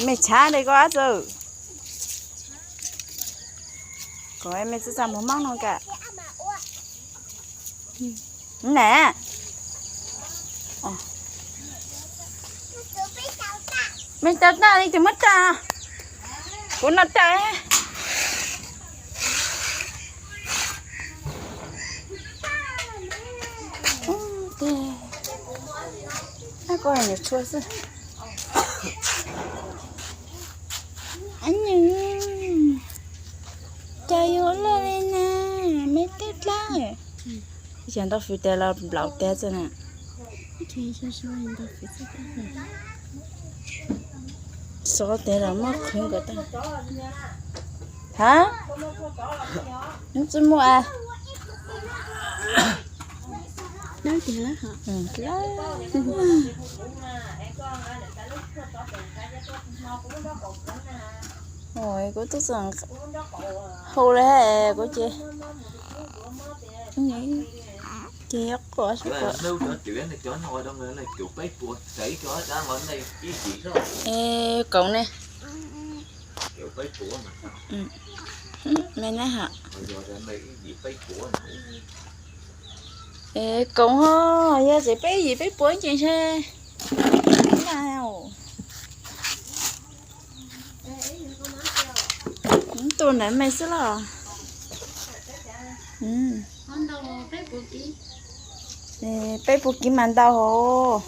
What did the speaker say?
Mej tshav li koj ab txawj. Kom mej txaj txaj muag moob no ka. Na. Mej tau tag li tus muab tag. Kuv noj tag. Koj nyuam tshua xwb. Cas yuav luaj li na, me tub dlab. Ib tsam ntau fwv tes los nplaum tes txog na. Xov tes los muab qhwv nkaus tag. Ha? Nws tsis muaj a. Kuv tub txawm hu li kuv ces, ces yuav quaj. Es kaum ne, me na ha. Es kaum ho, yog tseem peb yim peb puas ces ntshe. Tuaj ntawm me xwb los. Peb puas kiv mas ntau hos.